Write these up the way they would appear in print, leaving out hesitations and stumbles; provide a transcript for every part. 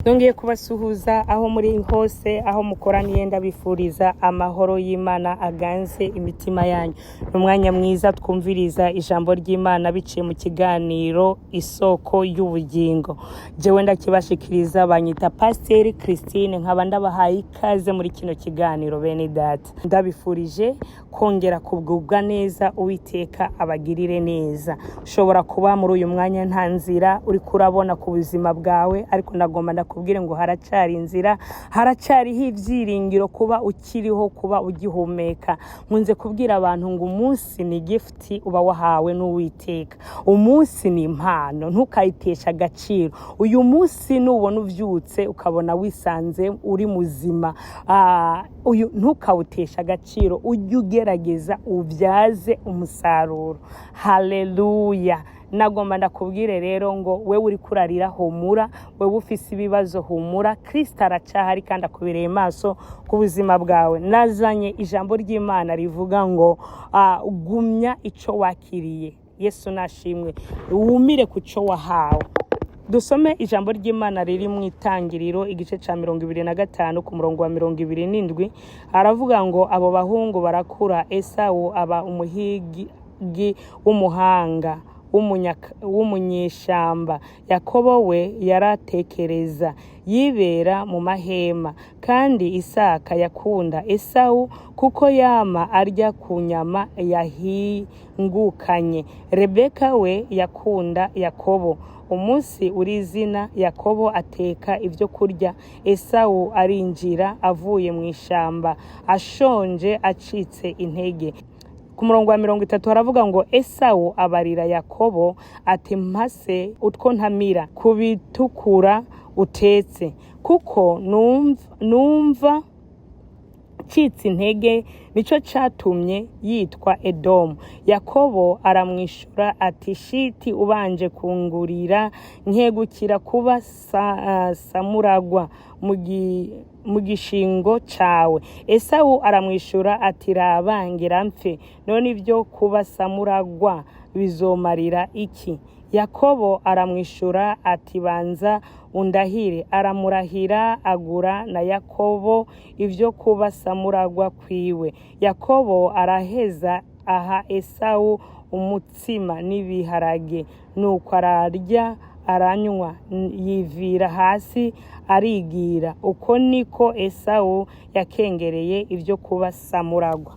Nongeye kubasuhuza aho muri hose, aho mukoraniye. Ndabifuriza amahoro y'Imana aganze imitima yanyu. Ni umwanya mwiza twumviriza ijambo ry'Imana biciye mu kiganiro Isoko y'Ubugingo. Jewe ndakibashikiriza, banyita Pasiteri Christine, nkaba ndabahaye ikaze muri kino kiganiro. Bene data, ndabifurije kongera kugubwa neza, Uwiteka abagirire neza. Ushobora kuba muri uyu mwanya nta nzira uri kurabona ku buzima bwawe, ariko ndagomba ndakubwire ngo haracari inzira, haracariho ibyiringiro kuba ukiriho, kuba ugihumeka. Nkunze kubwira abantu ngo umunsi ni gift uba wahawe n'Uwiteka, umunsi ni impano, ntukayiteshe agaciro. Uyu munsi nubona uvyutse ukabona wisanze uri muzima, uyu ntukawuteshe agaciro, ujye ugerageza ubyaze umusaruro. Haleluya! Nagomba ndakubwire rero ngo wewe uri kurarira, humura. Wewe ufise ibibazo, humura, Kristo aracahari kandi akubereye maso ku buzima bwawe. Nazanye ijambo ry'Imana rivuga ngo gumya ico wakiriye. Yesu nashimwe. Wumire ku cyo wahawe. Dusome ijambo ry'Imana riri mu Itangiriro, igice cya 25, ku murongo wa 27. Aravuga ngo: "Abo bahungu barakura, Esawu aba umuhigi w'umuhanga w'umunyeshamba, Yakobo we yaratekereza, yibera mu mahema. Kandi Isaka yakunda Esawu kuko yama arya ku nyama yahingukanye, Rebeka we yakunda Yakobo. Umunsi urizina, Yakobo ateka ibyo kurya, Esawu arinjira avuye mu ishamba, ashonje, acitse intege." Ku murongo wa 30 haravuga ngo: "Esawu abarira Yakobo ati: 'Mpase utwo ntamira ku bitukura utetse, kuko numva ncitse intege.' Nico catumye yitwa Edomu. Yakobo aramwishura ati: 'Shiti ubanje kungurira, nkegukira kuba samuragwa mu gishingo cawe.' Esawu aramwishura ati: 'Raba, ngira mpfe, none ibyo kuba samuragwa bizomarira iki?' Yakobo aramwishura ati: 'Banza undahire.' Aramurahira, agura na Yakobo ibyo kuba samuragwa kwiwe. Yakobo araheza aha Esawu umutsima n'ibiharage. Nuko ararya, aranywa, yivira hasi, arigira. Uko niko Esawu yakengereye ibyo kuba samuragwa."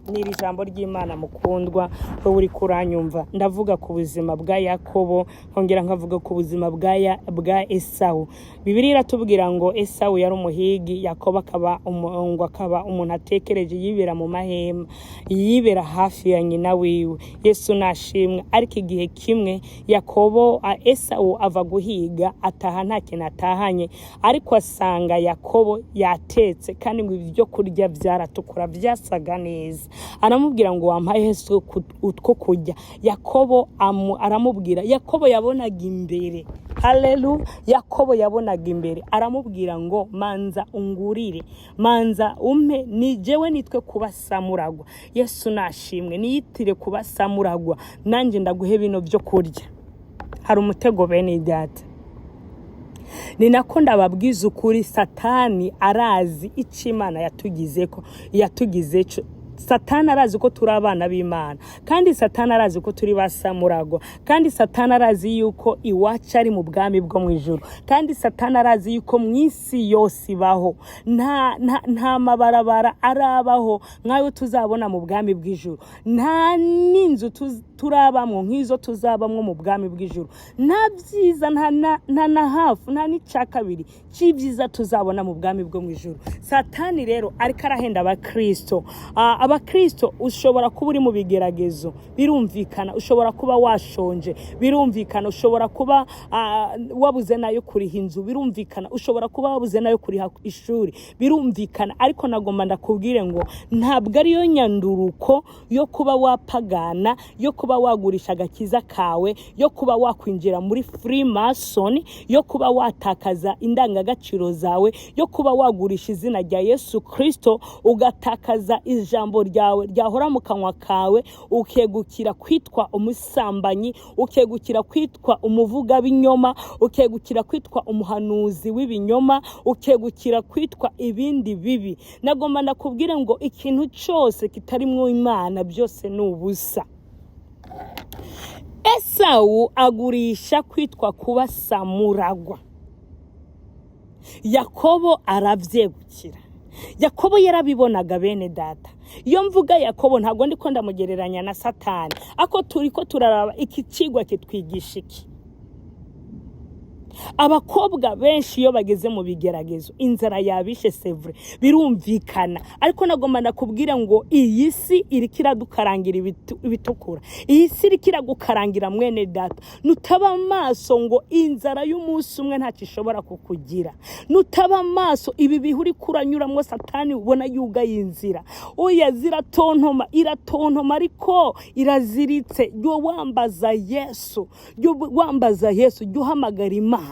Ni iri jambo ry'Imana. Mukundwa, wowe uri kuranyumva, ndavuga ku buzima bwa Yakobo, nkongera nkavuga ku buzima bwa Esawu. Bibiliya iratubwira ngo Esawu yari umuhigi, Yakobo akaba ngo akaba umuntu atekereje, yibera mu mahema, yibera hafi ya nyina wiwe. Yesu nashimwe. Ariko igihe kimwe Yakobo, Esawu ava guhiga, ataha nta kintu atahanye, ariko asanga Yakobo yatetse, kandi ngo ibyo kurya byaratukura, byasaga neza. Aramubwira ngo: "Wampaye Yesu utwo kurya?" Yakobo aramubwira, Yakobo yabonaga imbere, haleluya, Yakobo yabonaga imbere, aramubwira ngo: "Manza ungurire, manza umpe, ni jewe nitwe kuba samuragwa." Yesu nashimwe. "Niyitire kuba samuragwa, nanjye ndaguhe bino byo kurya." Hari umutego, bene data. Ni nako ndababwiza ukuri, Satani arazi icyo Imana yatugize, ko yatugize cyo. Satani arazi ko turi abana b'Imana, kandi Satani arazi ko turi ba samuragwa, kandi Satani arazi yuko iwacu ari mu bwami bwo mu ijuru, kandi Satani arazi yuko mu isi yose ibaho nta mabarabara arabaho nk'ayo tuzabona mu bwami bw'ijuru, nta n'inzu turabamwo nk'izo tuzabamwo mu bwami bw'ijuru, nta byiza, nta na hafu, nta n'icya kabiri cy'ibyiza tuzabona mu bwami bwo mu ijuru. Satani rero ariko arahenda abakristo. Abakristo, ushobora kuba uri mu bigeragezo, birumvikana. Ushobora kuba washonje, birumvikana. Ushobora kuba wabuze nayo kuriha inzu, birumvikana. Ushobora kuba wabuze nayo kuriha ishuri, birumvikana. Ariko nagomba ndakubwire ngo ntabwo ariyo nyanduruko yo kuba wapagana, yo kuba wagurisha agakiza kawe, yo kuba wakwinjira muri Freemason, yo kuba watakaza indangagaciro zawe, yo kuba wagurisha izina rya Yesu Kristo, ugatakaza ijambo. Ijambo ryawe ryahora mu kanwa kawe, ukegukira kwitwa umusambanyi, ukegukira kwitwa umuvugabinyoma, ukegukira kwitwa umuhanuzi w'ibinyoma, ukegukira kwitwa ibindi bibi. Nagomba ndakubwire ngo ikintu cyose kitarimwo Imana byose ni ubusa. Esawu agurisha kwitwa kuba samuragwa, Yakobo aravyegukira. Yakobo yarabibonaga. Bene data, iyo mvuga Yakobo ntabwo ndiko ndamugereranya na Satani, ako turiko turaraba iki cigwa kitwigisha iki. Abakobwa benshi iyo bageze mu bigeragezo, inzara yabishe, c'est vrai, birumvikana, ariko nagomba ndakubwira ngo iyi si iriko iradukarangira ibitukura. Iyi si iriko iragukarangira, mwene data. Nutaba amaso ngo inzara y'umunsi umwe ntacyo ishobora kukugira. Nutaba amaso, ibi bihe uriko uranyuramwo, Satani ubona yugaye inzira, oya, ziratontoma, iratontoma, ariko iraziritse. Jya wambaza Yesu, jya wambaza Yesu, jya uhamagara Imana.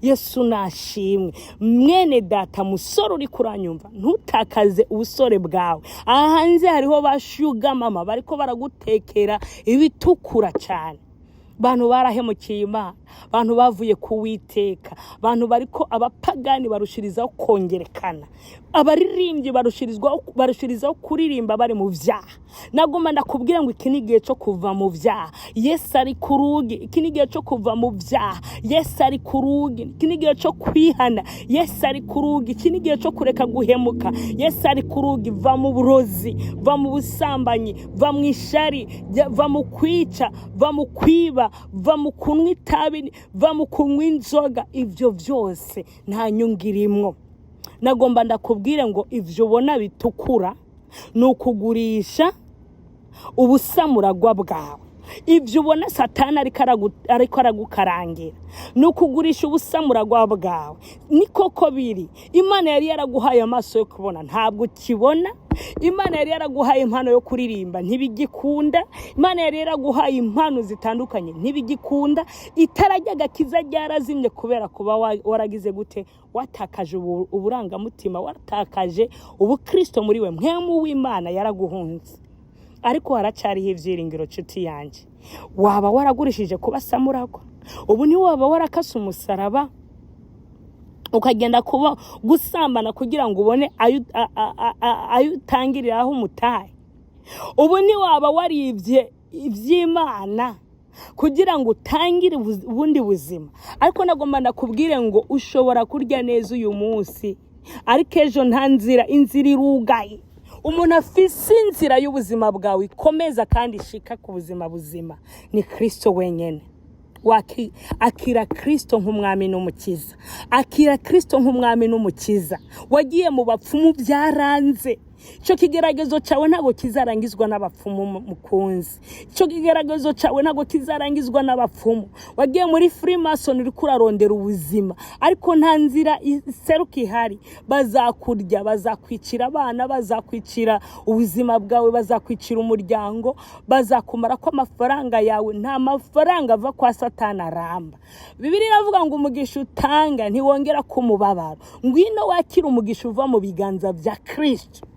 Yesu nashimwe. Mwene data, musore uri kuranyumva, ntutakaze ubusore bwawe. Aha hanze hariho ba sugar mama bariko baragutekera ibitukura cyane. Bantu barahemukiye Imana, bantu bavuye ku Witeka, bantu bariko abapagani barushirizaho kongerekana, abaririmbyi barushirizaho kuririmba bari mu vyaha. Nagomba ndakubwira ngo iki ni igihe cyo kuva mu vyaha. Yesu ari ku rugi. Iki ni igihe cyo kuva mu vyaha. Yesu ari ku rugi. Iki ni igihe cyo kwihana. Yesu ari ku rugi. Iki ni igihe cyo kureka guhemuka. Yesu ari ku rugi. Va mu burozi, va mu busambanyi, va mu ishari, va mu kwica, va mu kwiba, va mu kunywa itabi, va mu kunywa inzoga. Ibyo byose nta nyungu irimwo. Nagomba ndakubwire ngo ivyo ubona bitukura ni ukugurisha ubusamuragwa bwawe. Ibyo ubona Satani ariko aragukarangira ni ukugurisha ubusamuragwa bwawe. Ni koko biri. Imana yari yaraguhaye amaso yo kubona, ntabwo ukibona. Imana yari yaraguhaye impano yo kuririmba, ntibigikunda. Imana yari yaraguhaye impano zitandukanye, ntibigikunda. Itara ry'agakiza ryarazimye kubera kuba waragize gute? Watakaje uburangamutima, watakaje ubukristo muri we. Mpwemu w'Imana yaraguhunze, ariko haracyariho ibyiringiro, nshuti yanjye. Waba waragurishije kuba samuragwa? Ubu ntiwaba warakase umusaraba ukagenda kuba gusambana kugira ngo ubone ayo utangiriraho umutahe? Ubu ntiwaba waribye iby'Imana kugira ngo utangire ubundi buzima? Ariko nagomba ndakubwire ngo ushobora kurya neza uyu munsi, ariko ejo nta nzira, inzira irugaye. Umuntu afise inzira y'ubuzima bwawe ikomeza kandi ishika ku buzima buzima ni Kirisito wenyine. Akira Kirisito nk'umwami n'umukiza. Akira Kirisito nk'umwami n'umukiza. Wagiye mu bapfumu byaranze. Icyo kigeragezo cyawe ntabwo kizarangizwa n'abapfumu, mukunzi. Icyo kigeragezo cyawe ntabwo kizarangizwa n'abapfumu. Wagiye muri Freemason, uri kurarondera ubuzima, ariko nta nzira iseruka ihari. Bazakurya, bazakwicira abana, bazakwicira ubuzima bwawe, bazakwicira umuryango, bazakumara ko amafaranga yawe. Nta mafaranga ava kwa Satani aramba. Bibiliya iravuga ngo umugisha utanga ntiwongera ku mubabaro. Ngwino wakira umugisha uva mu biganza bya Kirisito.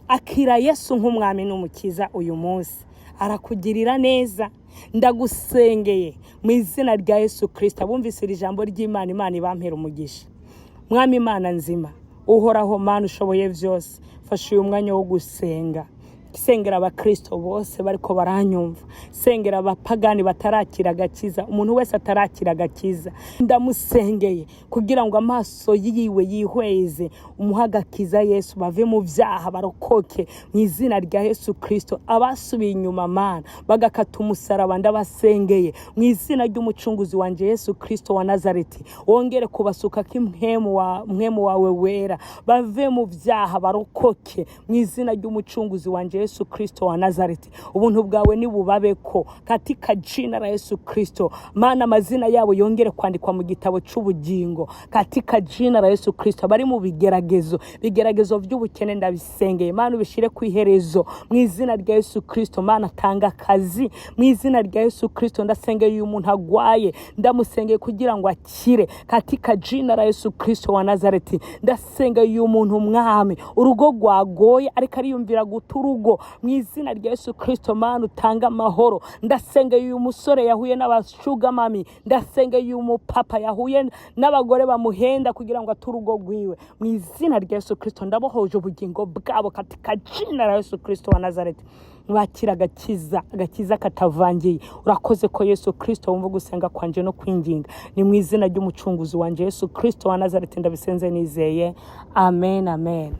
Akira Yesu nk'umwami n'umukiza uyu munsi, arakugirira neza. Ndagusengeye mu izina rya Yesu Kirisito. Abumvise iri jambo ry'Imana, Imana ibampera umugisha. Mwami Imana nzima, Uhoraho, Mana ushoboye byose, fasha uyu mwanya wo gusenga. Sengera abakirisito bose bariko baranyumva, sengera abapagani batarakira agakiza. Umuntu wese atarakira agakiza ndamusengeye kugira ngo amaso yiwe yihweze, umuhe agakiza Yesu, bave mu byaha barokoke mu izina rya Yesu Kirisito. Abasubiye inyuma, Mana, bagakata umusaraba, ndabasengeye mu izina ry'umucunguzi wanjye Yesu Kirisito wa Nazareti, wongere kubasukako impwemu wa mpwemu wawe wera, bave mu byaha barokoke mu izina ry'umucunguzi wanjye. wanje Yesu Kristo wa Nazareti. Ubuntu bwawe nibubabeko katika jina la Yesu Kristo. Mana, amazina yabo yongere kwandikwa mu gitabo c'ubugingo katika jina la Yesu Kristo. Bari mu bigeragezo, bigeragezo vy'ubukene, ndabisengeye. Mana, ubishire ku iherezo mu izina rya Yesu Kristo. Mana, tanga akazi mu izina rya Yesu Kristo. Ndasengeye uyu muntu agwaye, ndamusengeye kugira ngo akire katika jina la Yesu Kristo wa Nazareti. Ndasengeye uyu muntu, Mwami, urugo rwagoye ariko ariyumvira guta urugo, mu izina rya Yesu Kristo. Mana, utanga amahoro. Ndasengeye uyu musore yahuye n'aba sugar mummy. Ndasengeye uyu mupapa yahuye n'abagore bamuhenda kugira ngo ate urugo rwiwe, mu izina rya Yesu Kristo. Ndabohoje ubugingo bwabo katika jina la Yesu Kristo wa Nazareti. Bakira agakiza, agakiza katavangiye. Urakoze ko Yesu Kristo wumva gusenga kwanje no kwinginga. Ni mu izina ry'Umucunguzi wanje Yesu Kristo wa Nazareti ndabisenze nizeye. Amen, amen.